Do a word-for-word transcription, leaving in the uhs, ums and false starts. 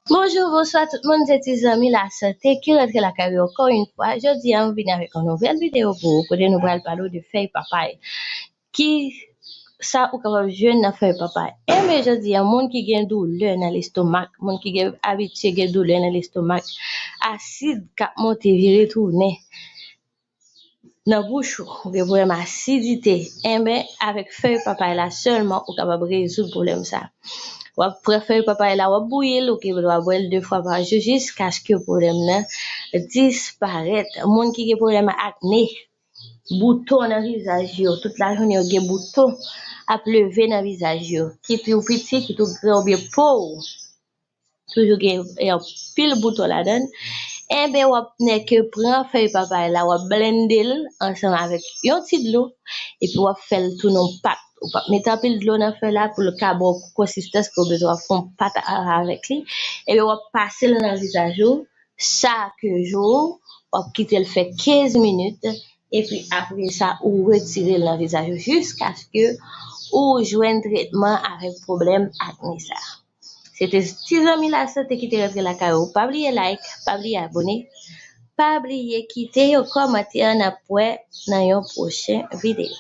Bonjou, bonswa tout moun, se ti zanmi lasante ki rantre lakay ou ankò yon fwa. Jodi a, m vin avèk yon nouvèl videyo pou ou, kote nou pral pale w de fèy papay. Ki sa ou kapab jwenn nan fèy papay? Enben, jodi a, moun ki gen doulè nan lestomak, moun ki gen abitye gen doulè nan lestomak, asid k ap monte vire tounen nan bouch ou, ou gen pwoblèm asidite, enben, avèk fèy papay la sèlman ou kapab rezoud pwoblèm sa. W ap pran fèy papay la, w ap bouyi l, ou gen dwa bwè l de fwa pa jou jiskaske pwoblèm nan disparèt. Moun ki gen pwoblèm akne, bouton nan vizaj yo, tout lajounen yo gen bouton ap leve nan vizaj yo, kit ou piti, kit ou gran oubyen po w toujou gen anpil bouton ladan l, enben w ap nèke pran fèy papay la, w ap blende l ansanm avèk yon ti dlo, epi w ap fè l tounen yon pat. Ou p ap mete anpil dlo nan fèy la pou l ka ba w konsistans ke w bezwen, w ap fè yon pat avèk li. Enben w ap pase l nan vizaj ou chak jou, w ap kite l fè kenz minit, epi apre sa ou retire l nan vizaj ou jiskaske ou jwenn tretman avèk pwoblèm akne sa. Se te ti zanmi lasante ki te rantre lakay ou. Pa bliye like, pa bliye abone, pa bliye kite yon kòmantè, n ap wè nan yon pwochen videyo.